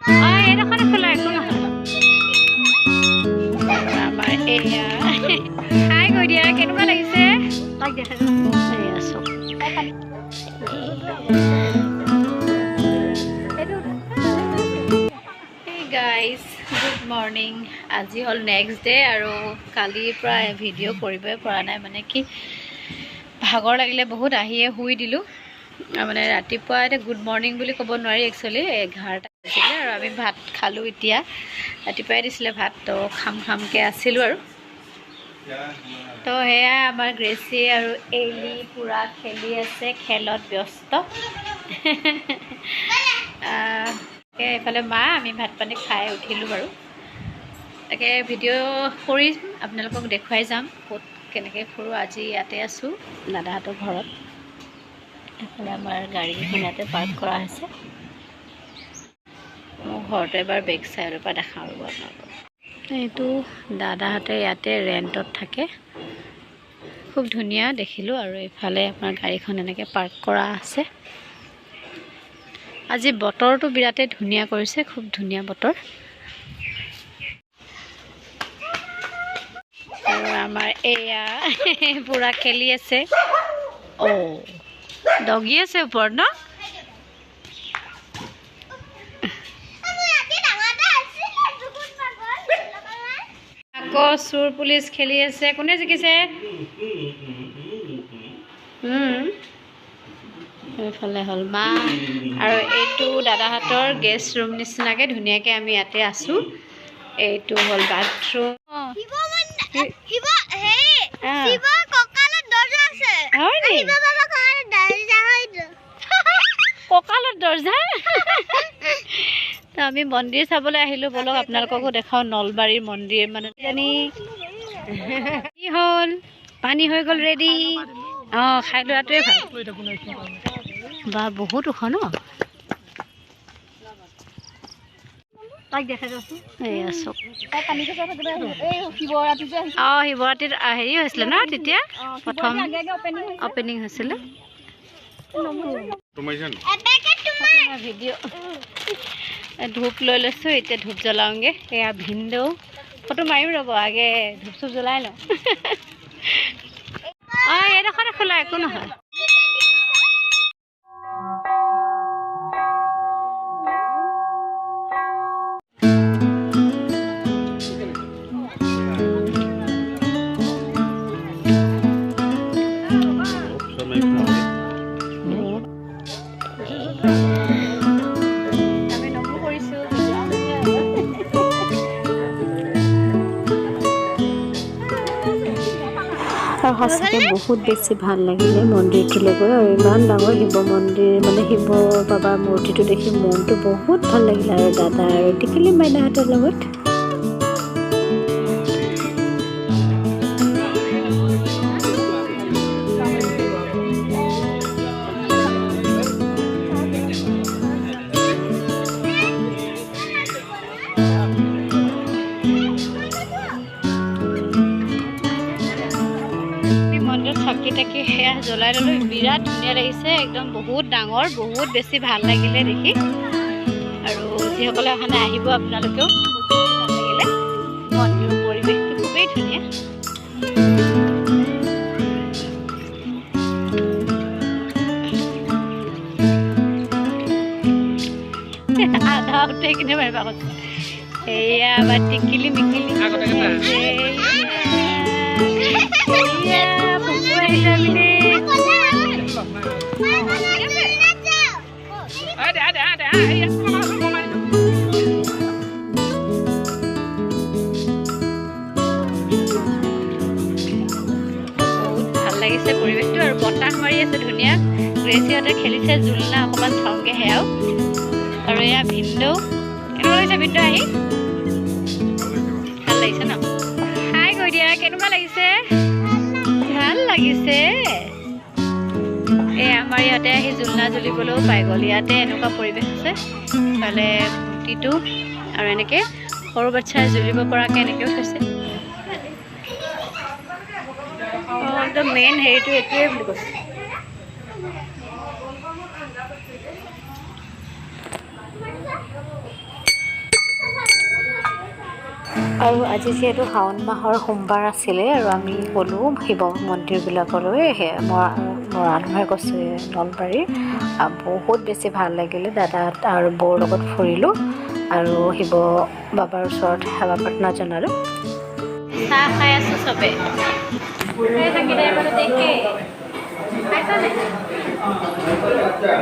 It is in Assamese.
অঁ, এইডোখৰতে খোলা, একো নহয়। আমাৰ এয়া হাই কৈ দিয়া, কেনেকুৱা লাগিছে? এয়া চব। Guys, good morning. আজি হ'ল নেক্সট ডে আৰু কালিৰ পৰা ভিডিঅ' কৰিবই পৰা নাই, মানে কি ভাগৰ লাগিলে বহুত, আহিয়ে শুই দিলোঁ। মানে ৰাতিপুৱা এতিয়া গুড মৰ্ণিং বুলি ক'ব নোৱাৰি, একচুৱেলি 11টা বাজিলে আৰু আমি ভাত খালোঁ। এতিয়া ৰাতিপুৱাই দিছিলে ভাত, তো খাম খামকৈ আছিলোঁ আৰু। তো সেয়া আমাৰ গ্ৰেচি আৰু এলি পূৰা খেলি আছে, খেলত ব্যস্ত। এইফালে মা, আমি ভাত পানী খাই উঠিলোঁ বাৰু। তাকে ভিডিঅ' কৰিম, আপোনালোকক দেখুৱাই যাম ক'ত কেনেকৈ ফুৰোঁ। আজি ইয়াতে আছোঁ দাদাহঁতৰ ঘৰত। এইফালে আমাৰ গাড়ীকেইখন ইয়াতে পাৰ্ক কৰা হৈছে। মোৰ ঘৰটো এবাৰ বেক চাইডৰ পৰা দেখাওঁ ৰ'ব আপোনালোকক। এইটো দাদাহঁতে ইয়াতে ৰেণ্টত থাকে, খুব ধুনীয়া দেখিলোঁ। আৰু এইফালে আপোনাৰ গাড়ীখন এনেকৈ পাৰ্ক কৰা আছে। আজি বতৰটো বিৰাটেই ধুনীয়া কৰিছে, খুব ধুনীয়া বতৰ। আৰু আমাৰ এয়া পূৰা খেলি আছে। অ' ডগি আছে ওপৰত ন? আকৌ চোৰ পুলিচ খেলি আছে। কোনে জিকিছে? এইফালে হ'ল মা। আৰু এইটো দাদাহঁতৰ গেষ্ট ৰুম নিচিনাকৈ ধুনীয়াকৈ আমি ইয়াতে আছোঁ। এইটো হ'ল বাথৰুম। কঁকালত দৰ্জা। তো আমি মন্দিৰ চাবলৈ আহিলোঁ, ব'লক আপোনালোককো দেখাওঁ নলবাৰীৰ মন্দিৰ। মানে জানি কি হ'ল, পানী হৈ গ'ল ৰেডি। অঁ, খাই লোৱাটোৱে ভাল। বা বহুত ওখ ন? অঁ, শিৱৰাত্ৰিত হেৰি হৈছিলে ন তেতিয়া প্ৰথম অপেনিং হৈছিলে। ভিডিঅ' ধূপ লৈ লৈছোঁ, এতিয়া ধূপ জ্বলাওঁগৈ। এয়া ভিনদেউ, ফটো মাৰিম ৰ'ব, আগে ধূপ চুপ জ্বলাই লওঁ। অঁ, এইডোখৰতে খোলা, একো নহয়। আৰু সঁচাকৈ বহুত বেছি ভাল লাগিলে মন্দিৰটোলৈ গৈ। আৰু ইমান ডাঙৰ শিৱ মন্দিৰ, মানে শিৱ বাবাৰ মূৰ্তিটো দেখি মনটো বহুত ভাল লাগিলে। আৰু দাদা আৰু টিকিলি মাইনাহঁতৰ লগত। চাকি তাকি সেয়া জ্বলাই ল'লোঁ, বিৰাট ধুনীয়া লাগিছে, একদম বহুত ডাঙৰ, বহুত বেছি ভাল লাগিলে দেখি। আৰু যিসকলে অহা নাই আহিব আপোনালোকেও, বহুত ভাল লাগিলে। মন্দিৰৰ পৰিৱেশটো খুবেই ধুনীয়া। আধা উঠে কিনে পাৰিবা। এয়া আমাৰ টিকিলি মিকিলি। বহুত ভাল লাগিছে পৰিৱেশটো আৰু বতাহ মাৰি আছে ধুনীয়া। গ্ৰেচিহঁতে খেলিছে জোলনা, অকণমান চাওঁগে সেয়াও। আৰু এয়া ভিনদেউ, কেনেকুৱা লাগিছে ভিনদেউ আহি? ভাল লাগিছে ন? হাই কৈ দিয়া, কেনেকুৱা লাগিছে? ভাল লাগিছে। এই আমাৰ ইয়াতে আহি জোলনা জুলিবলৈও পাই গ'ল। ইয়াতে এনেকুৱা পৰিৱেশ আছে, ইফালে মূৰ্তিটো আৰু এনেকৈ সৰু বাচ্ছাই জুলিব পৰাকৈ এনেকৈও থৈছে। অঁ, একদম মেইন হেৰিটো এইটোৱে বুলি কৈছে। আৰু আজি যিহেতু শাওণ মাহৰ সোমবাৰ আছিলে আৰু আমি গ'লোঁ শিৱ মন্দিৰবিলাকলৈ, মৰাণহে কৈছোঁ, নলবাৰীৰ। বহুত বেছি ভাল লাগিলে। দাদা আৰু বৌৰ লগত ফুৰিলোঁ আৰু শিৱ বাবাৰ ওচৰত সেৱা প্ৰাৰ্থনা জনালোঁ। চাহ খাই আছো চবে। থাকিলে বাৰু দেখে খাইছা নে? চাহ।